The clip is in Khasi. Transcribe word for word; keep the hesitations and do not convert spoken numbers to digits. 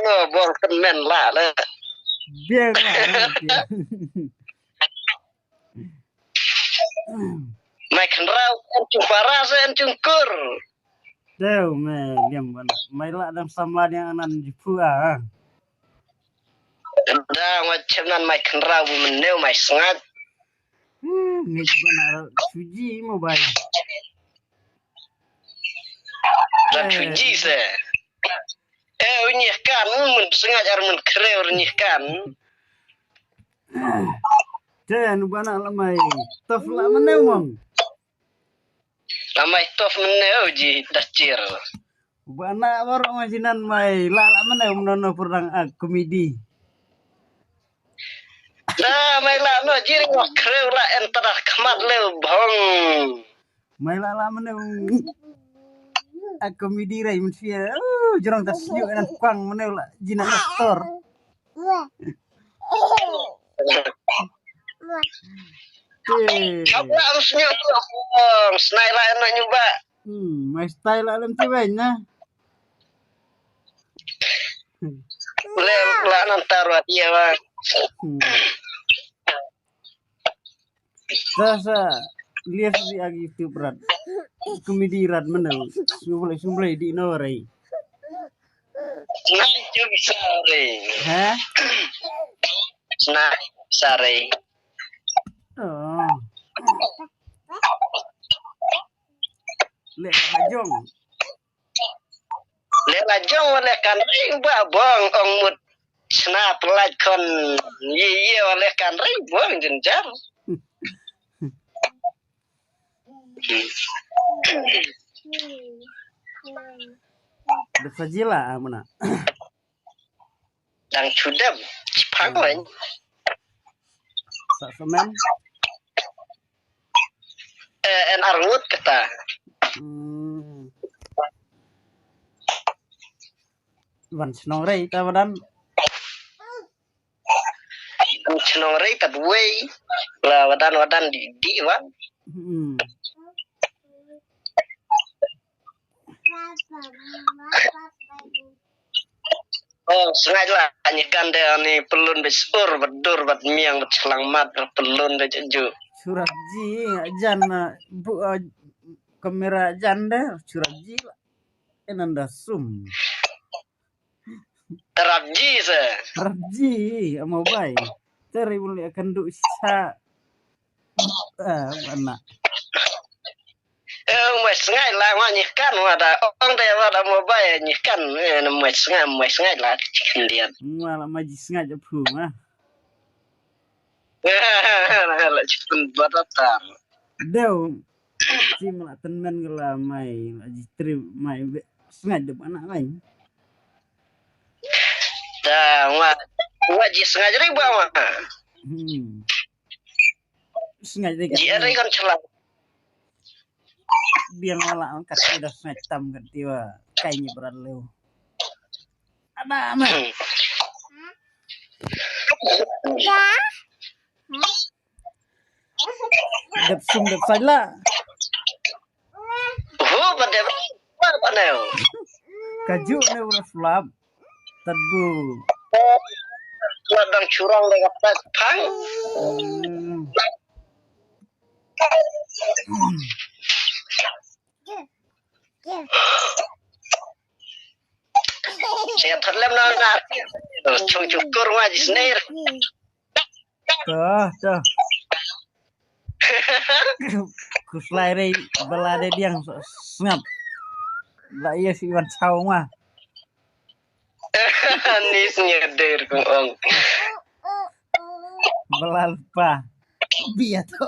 no bong tymmen la le. Biang la. Mai kynraw en chung para se en chung kur. Deu me liam ban. Mai la dang samla yang anan jipu ah. Da mai chem nan mai kynraw bu meneu mai sngat. Hmm, ngi ban ar suji mo bai. Dan suji se. Eh, unyih kan, mun sngat ar mun kre unyih kan. Te anu bana lamai. Tof la meneu mong. Lamai tof meneu ji dachir. Bana baru majinan mai la la meneu menono perdang ak komedi. Da mai la no jiri ngok kreu la en tada khmat leu bong. Mai la la meneu. Ak komedi rai mensia. Uh, jrong ta syu enan kwang meneu la jinan aktor. Kap la ang syu bong snai la enan nyuba. Hmm, mai style la lem tiwen na. Lem la nan tarwat iya bang. Hmm. Sa sa lias di agi YouTube rat. Komedi rat mana? Sumblai sumblai di no rai. Nai jum sare. Ha? Nai sare. Oh. Le hajong. Le la jong wa le kan ring ba bong ong mut sna plat kon ye ye wa le kan ring bong jin jar. Da sajila amna. Dang chudem chipang lain. Sa semen. Eh, en arngut kata. Hmm. Wan chnong rei ta wadan. Wan chnong rei ta duwei. La wadan wadan di di wan. Hmm. Oh, sngai la nyi kan de ani pelun bej ur bad dur bad miang bad chlang mat bad pelun bej ju. Surat ji jan bu kamera jan de surat ji la. Enanda sum. Rap ji se. Rap ji amo bai. Teri bun le kan du sa. Ah, mana. Eh, mai sngai la ma nyi kan ma da. Ong da ma da mo bai nyi kan. Eh, mai sngai, mai sngai la chicken dian. Ma la ma ji sngai ja phu ma. La chicken batatar. Deu. Chi ma la ten men la mai la ji trip mai sngai de bana lain. Da ma wa ji sngai ri ba ma. Hmm. Sngai dei. Ji ri kan chala. Biang wala angkat ida sngai tam kan tiwa kai ni berat leu. Ada mah. Dep sum dep sala. Ho ba dep ba ba ne. Kaju ne ulas lab. Tadu. Ladang curang dengan pet pang. Hmm. Saya terlem na na. Cung cukur ma ji sner. Tuh, tuh. Kuslai rei bela de diang sngap. La iya si Iwan Chau ma. Ni sngap der kong ong. Bela lupa. Bia to.